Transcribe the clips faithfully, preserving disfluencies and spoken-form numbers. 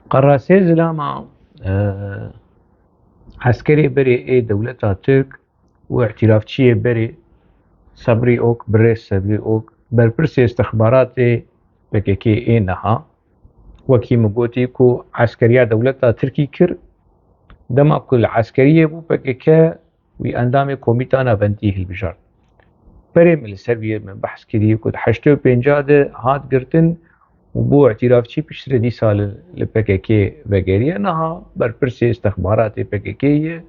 Qerasê zilama, e, eskerê berê ê dewleta Tirk û îtîrafçiyê berê Sebrî Ok, birêz Sebrî Ok, berpirsê istixbaratê P K K ê niha, wekî min gotî ku eskeriya dewleta Tirkî kir, dema ku li eskeriyê bû P K K, wî endamê Komîta Navendî hilbijart. Berê min li ser vî min behs kirî ku di heştê û pênc de hat girtin û bû îtîrafçî, piştre dîsa li, li P K K vegeriye. Niha berpirsê istixbaratê P K K ye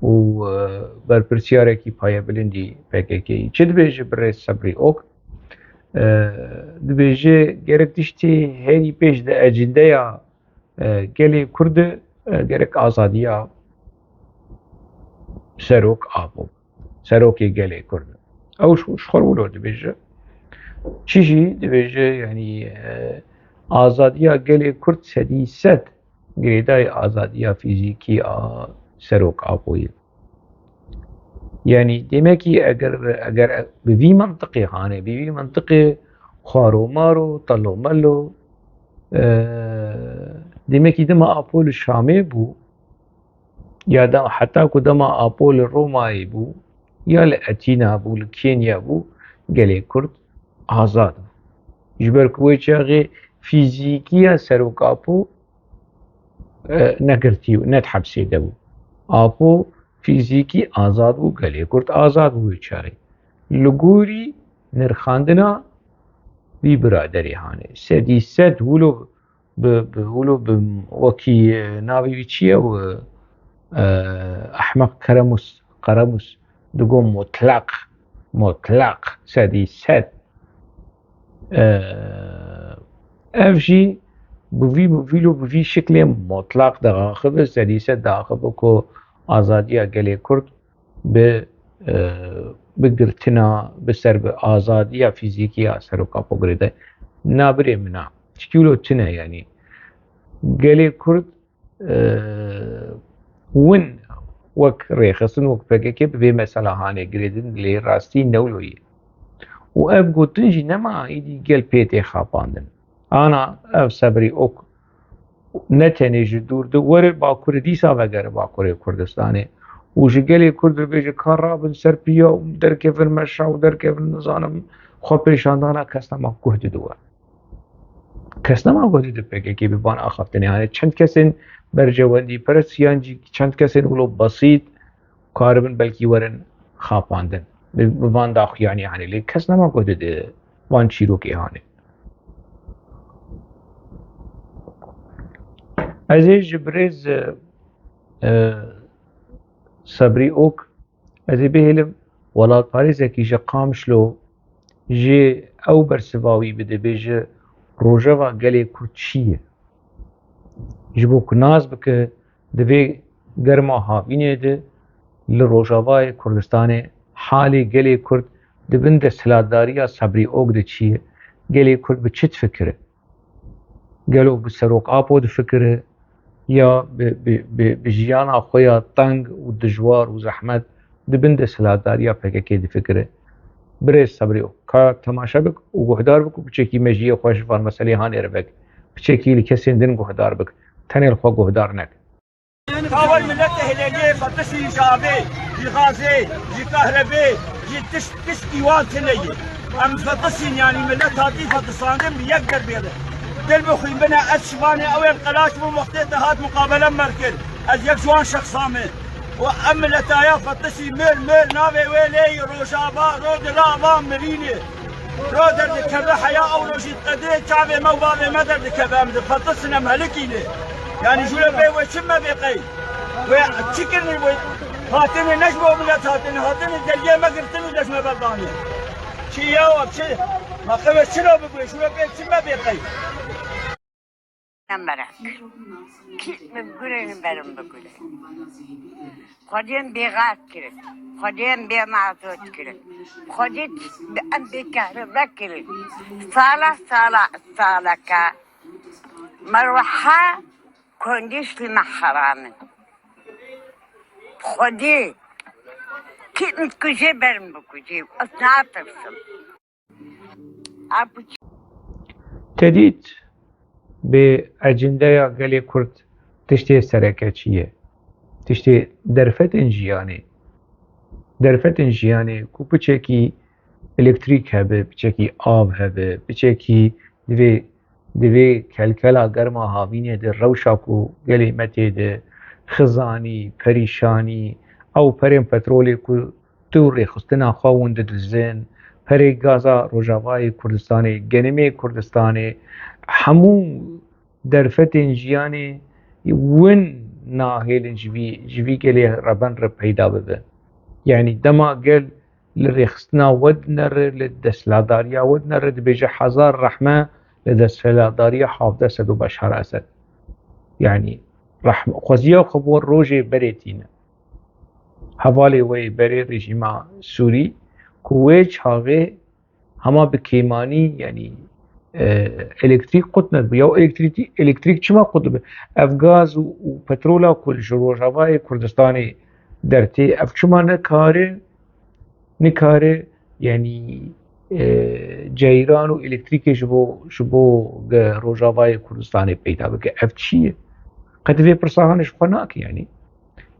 û, e, berpirsiyarekî payebilindî P K K ye. Çi dibêje birêz Sebrî Ok? E, dibêje gerek tiştê herî pêş di ecindeya, e, gelê Kurd de, e, gerek azadiya Serok Apo, serokê gelê Kurd. Ew ji, ji xwe wilo dibêje. Çi jî dibêje, yanî, e, azadiya gelê Kurd sedî sed girêdayî azadiya fîzîkî a Serok Apoyê. Yanî demekî eger, eger bi vî mintiqê hane, bi vî mintiqê xwaromaro, telomelo, e, demekî dema Apo li Şamê bû, ya da heta ku dema Apo li Romayê bû, ya li Etîna bû, li Kenya bû, gelê Kurd azad bû. Ji ber ku wê çaxê fîzîkiya Serok Apo, e, negirtî û ne di hepsê de bû. Apo fîzîkî azad bû, gelê Kurd azad bû wê çaxê. Li gorî nirxandina vî biraderê hane. Sedî sed wilo bi, bi, wilo bi wekî, e, navê wî çi ye? Û, e, Ehmeq Keremus, Keremus digo mutlaq, mutlaq, sedî sed. E, ev jî bi vî, bi vî, bi vî şiklê mutlaq diaxive, sedî sed diaxive ku azadiya gelê Kurd bi, e, bi girtina, bi ser, bi azadiya fîzîkî ya Serok Apo girêdayî. Na birê min a. Çikî wilo tune, yanî gelê Kurd, e, win wek rêxistin, wek P K K bi vê mesela hane girêdin, lê rastî ne wilo ye. Û ev gotin jî nema êdî gel pê tê xapandin. Ana ev Sebrî Ok ne tenê ji dûr de were Bakurê, dîsa vegere Bakurê Kurdistanê û ji gelê Kurd re bêje ka rabin ser piya û derkevin meşa û derkevin, nizanim, xwepêşandana, kes nema guh dide we. Kes nema guh dide P K K bi van axaftinê. Hane çend kesên berjewendî perest yan jî çend kesên wilo besît karibin belkî werin xapandin. Bi, bi van daxuyanî hane, lê kes nema guh dide van çîrokê hane. Ez ê ji birêz, e, Sebrî Ok, ez ê bihêlim welatparêzekî ji Qamişlo, jê ew bersiva wî bide, bêje rojeva gelê Kurd çi ye? Ji bo ku nas bike, di vê germa havînê de li Rojavayê Kurdistanê halê gelê Kurd di bin desthilatdariya Sebrî Ok de çi ye? Gelê Kurd bi çi difikire? Gelo bi Serok Apo difikire ya bi, bi, bi, bi jiyana xwe ya teng û dijwar û zehmet di bin desthilatdariya P K K difikire? Birêz Sebrî Ok, ka temaşe bik û guhdar bik û piçekî mejiyê xwe ji van meselê hanê re vek. Piçekî li kesên din guhdar bik. Tenê li xwe guhdar nek. Tawel millet ehliyê Fatişî ji avê, ji gazê, ji kahrebê, ji tişt, tiştî wan tune ye. Em Fatişîn, yanî millet hatî Fatişandin bi yek derbê re. Dil bixwîn bine, ez şivanê ew ên qelaş bûm wextê te hat muqabele me kir. Ez yek ji wan şexsa me. Û em milletaya Fatişî mir, mir, navê wê lê yî Rojava, Rodilava, Mirînê. Ro derdikeve heya ew rojî qedê çavê me û bavê me derdikeve, em dipetisine, em helikîne. Yanî jû re bê wê çi me bê qey? Wê çi kirinî wê? Hatine ne ji bo milet hatine, hatine deriyê me girtin û dest me berdanê. Çi ya wek çi? Ma qewê çi re bibê, jû re bê çi me bê qey? Nemerek. Kî min gurên berim bigure. Xwedên bêxak kirin. Xwedên bêmazot kirin. Xwedê bi em bêkehribe kirin. Sala, sala, saleke. Merweha kondîş li me heram in. Xwedê kî min dikuje berim bikuje. Ez natirsim. Te dît, Bê ecindeya gelê Kurd tiştê sereke çi ye? Tiştê derfetên jiyanê. Derfetên jiyanê ku piçekî elektrîk hebe, piçekî av hebe, piçekî divê, divê kelkela germa havînê de rewşa ku gelê me tê de xizanî, perîşanî, ew perên petrolê ku tu rêxistina xwe hûn didizin, perê gaza Rojavayê Kurdistanê, genimê Kurdistanê, hemû derfetên jiyanê win nahêlin ji vî, ji vî gelê reben re peyda bibin. Yanî dema gel li rêxistina we dinere, li desthilatdariya we dinere, dibêje hezar rehme li desthilatdariya hevdeh sed û Beşar Esed. Yanî rehme, xweziya xwe bo rojê berê tîne. Hevalê we yê berê rejîma Sûrî ku wê çaxê hema bi kêmanî, yanî, e, elektrîk qut nedibû. Ya elektrîk, elektrîk çima qut dibe? Ev gaz û, û petrola ku ji Rojavayê Kurdistanê dertê, ev çima nikare, nikare, yanî, e, ceyran û elektrîkê ji bo, ji bo ge-, Rojavayê Kurdistanê peyda bike? Ev çi ye? Qet vê pirsa han ji xwe nake, yanî.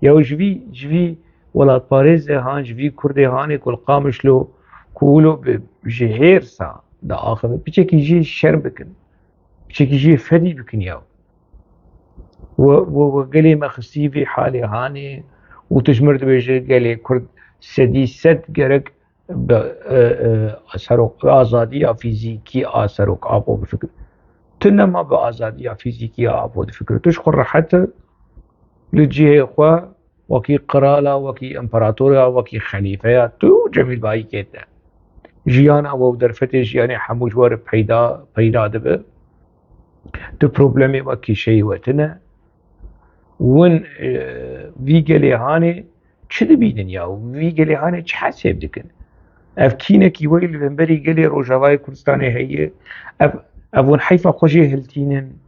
Ya ji vî, ji vî welatparêzê han, ji vî Kurdê hanê ku li Qamişlo, ku wilo bi, ji hêrsa diaxive, piçekî jê şerm bikin. Piçekî jê fedî bikin ya. We, we, we gelê me xistî vî halê hanê û tu ji mir dibêje gelê Kurd sedî sed gerek bi, e, e, serok, azadiya fîzîkî a Serok Apo bifikir. Tu nema bi azadiya fîzîkî ya Apo difikir. Tu ji xwe rehet e, li cihê xwe wekî qirala, wekî împeratora, wekî xelîfeya tu û Cemîl Bayîkê te. Jiyana we û derfetê jiyanê hemû ji we re peyda, peyda dibe. Tu problemê we, kêşeyê we tune. Win, e, vî gelê hanê çi dibînin ya? Vî gelê hanê çi hesêb dikin? Ev kînekî we li hemberî gelê Rojavayê Kurdistanê heye. Ev, ev hûn heyfa xwe jê hiltînin.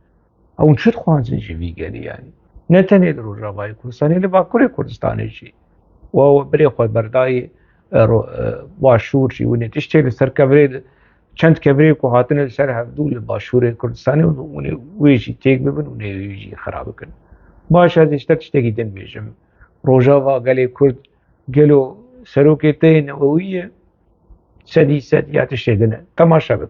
Ew çi dixwazin ji vî gelê, yanî? Ne tenê li Rojavayê Kurdistanê, li Bakurê Kurdistanê jî. Wa we birê xwe berdayê, e, ro-, e, Başûr jî, winê tiştê li ser kevirê, çend kevirê ku hatine li ser hevdû li Başûrê Kurdistanê, winê wê jî têk bibin, winê wê jî xira bikin. Baş, ez ê ji te tiştekî din bêjim. Rojava gelê Kurd, gelo serokê te yê newewî ye? Sedî sed ya tiştê din e. Temaşe bik.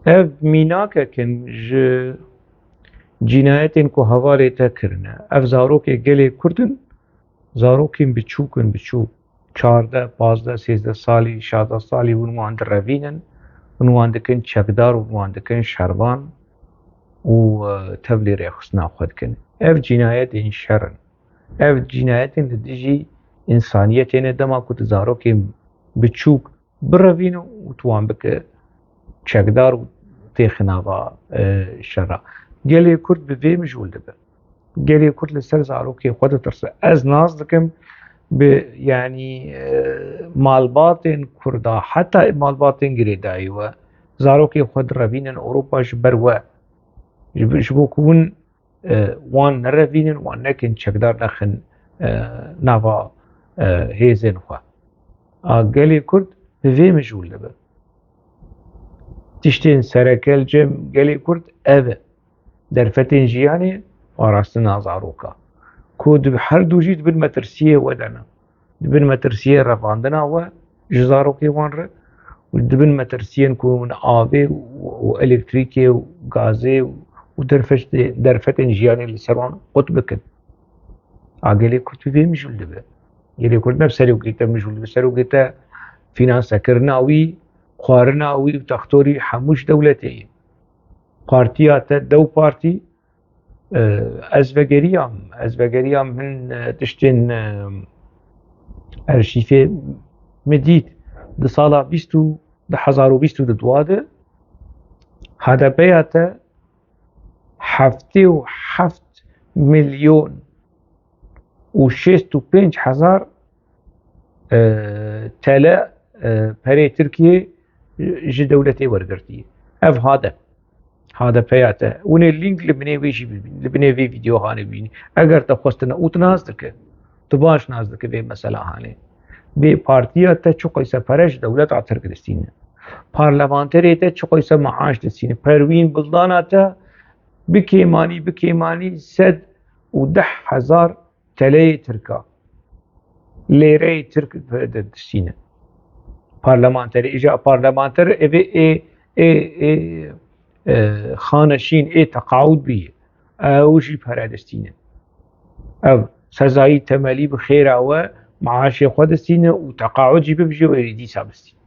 Ev mînakek in ji cînayetên ku hevalê te kirine. Ev zarokê gelê Kurd in, zarokên biçûk in, biçûk. Çardeh, pazdeh, sêzdeh salî, şazdeh salî hûn wan direvînin, hûn wan dikin çekdar, hûn wan dikin şervan û, e, tevlî rêxistina xwe dikin. Ev cînayetên şer in. Ev cînayetên li dijî însaniyetê ne, dema ku tu zarokên biçûk birevîne û tu wan bike çekdar û têxinava, e, şera. Gelê Kurd bi vê mijûl dibe. Gelê Kurd li ser zarokê xwe ditirse. Ez nas dikim bi, yanî, e, malbatên Kurda, heta malbatên girêdayî we, zarokê xwe direvînin Ewropa ji ber we. Ji, ji bo ku hûn, e, wan nerevînin, wan nekin çekdar, nexin, e, nava, e, hêzên xwe. A gelê Kurd bi vê mijûl dibe. Tiştên sereke li cem gelê Kurd ev e. Derfetên jiyanê, parastina zaroka. Ku di her du jî di bin metirsiyê we de ne. Di bin metirsiyê revandina we ji zarokê wan re û di bin metirsiyên ku hûn avê û, û elektrîkê û gazê û, û derfetê-, derfetên jiyanê li ser wan qut bikin. A gelê Kurd bi vê mijûl dibe. Gelê Kurd ne bi serokê te mijûl dibe. Serokê te fînansekirina wî, xwarina wî û textorî hemû ji dewletê ye. Partiya te, dew partî, E, ez vegeriyam, ez vegeriyam hin, e, tiştên, e, erşîfê min dît. Di sala bîst û, di hezar û bîst û dua de H D P'ya te heftê û heft milyon û şêst û pênc hezar, e, T L, e, perê Tirkiyê ji dewletê wergirtiye. Ev H D P. H D P'ya te. Hûn ê link li binê wê jî bibîn, li binê vê vîdeohanê bibînî. Eger te xwestine û tu nas dike, tu baş nas dike vê mesela hanê. Vê partiya te çiqayse pere ji dewleta Tirk distîne. Parlamenterê te çiqayse maaş distîne. Perwîn Bildana te bi kêmanî, bi kêmanî sed û deh hezar T L'yê Tirka. Lêreyê Tirk distîne. Parlamenterê, îja parlamenter evê ê, ê, ê, e, xaneşîn, ê teqaûd bî. Ew jî pere distîne. Ev sezayî temelî bi xêra we maaşê xwe distîne û teqaûd jî bibijê wê dîsa bistîne.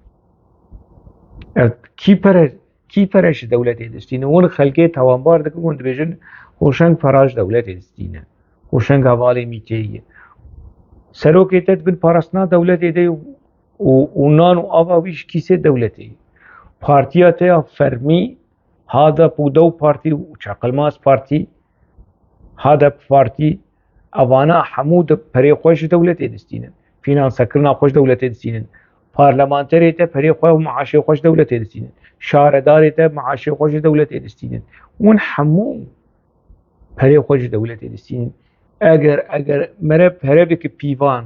Ev kî pere, kî pere ji dewletê distîne? Hûn xelkê tawanbar dikin, hûn dibêjin, hûn şeng pera ji dewletê distîne. Hûn şeng hevalê mîteyî ye. Serokê te dibin parastina dewletê de û, û nan û ava wî ji kîsê dewletê ye. Partiya te ya fermî, H D P û dew partî û Çaqilmaz Partî, H D P Partî, evana hemû di perê xwe ji dewletê distînin. Fînansekirina xwe ji dewletê distînin. Parlamenterê te perê xwe û maaşê xwe ji dewletê distînin. Şaredarê te maaşê xwe ji dewletê distînin. Hûn hemû perê xwe ji dewletê distînin. Eger, eger mere pere bike pîvan,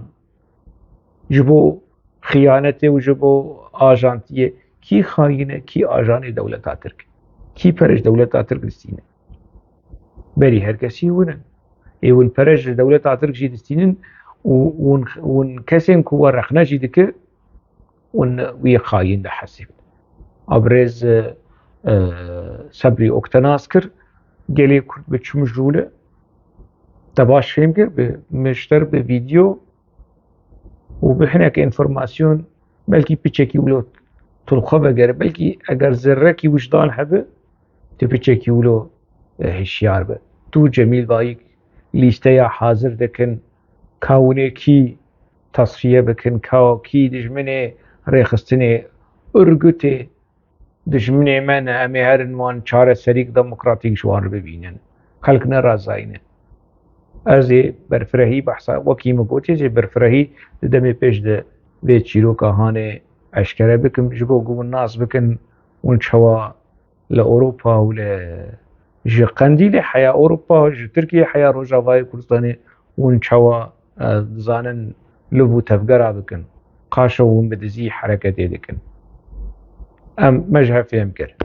ji bo xiyanetê û ji bo ajantiyê, kî xayîn e, kî ajanê dewleta Tirk? Kî pere ji dewleta Tirk distîne? Berî her kesî hûn in. Ê hûn pere ji dewleta Tirk jî distînin û hûn, hûn kesên ku we rexne jî dike, hûn wî xayîn dihesibin. A birêz, e, e, Sebrî Okte nas kir, gelê Kurd bi çi mijûl e? Te baş fêm kir, bi mişter, bi vîdeo û bi hinek înformasyon, belkî piçekî wilo tu li xwe vegere, belkî eger zerrekî wijdan hebe, tu piçekî wilo, e, hişyar be. Tu Cemîl Bayik lîsteya hazir dikin, ka hûn ê kî tasfiye bikin, ka kî dijminê rêxistinê Urgutê, dijminê me ne, em ê herin wan çareserîk demokratîk ji wan re bibînin. Xelk ne razayî ne. Ez ê berfirehî behsa, wekî min gotê, jê berfirehî di demê pêş de vê çîroka hanê eşkere bikim, ji bo ku hûn nas bikin, hûn çawa li Ewropa û li, ji Qendîlê heya Ewropa, ji Tirkiyê heya Rojavayê Kurdistanê hûn çawa, e, dizanin liv û tevgera bikin. Qaşo hûn bi dizî hereketê dikin. Em, me ji hev fêm kir.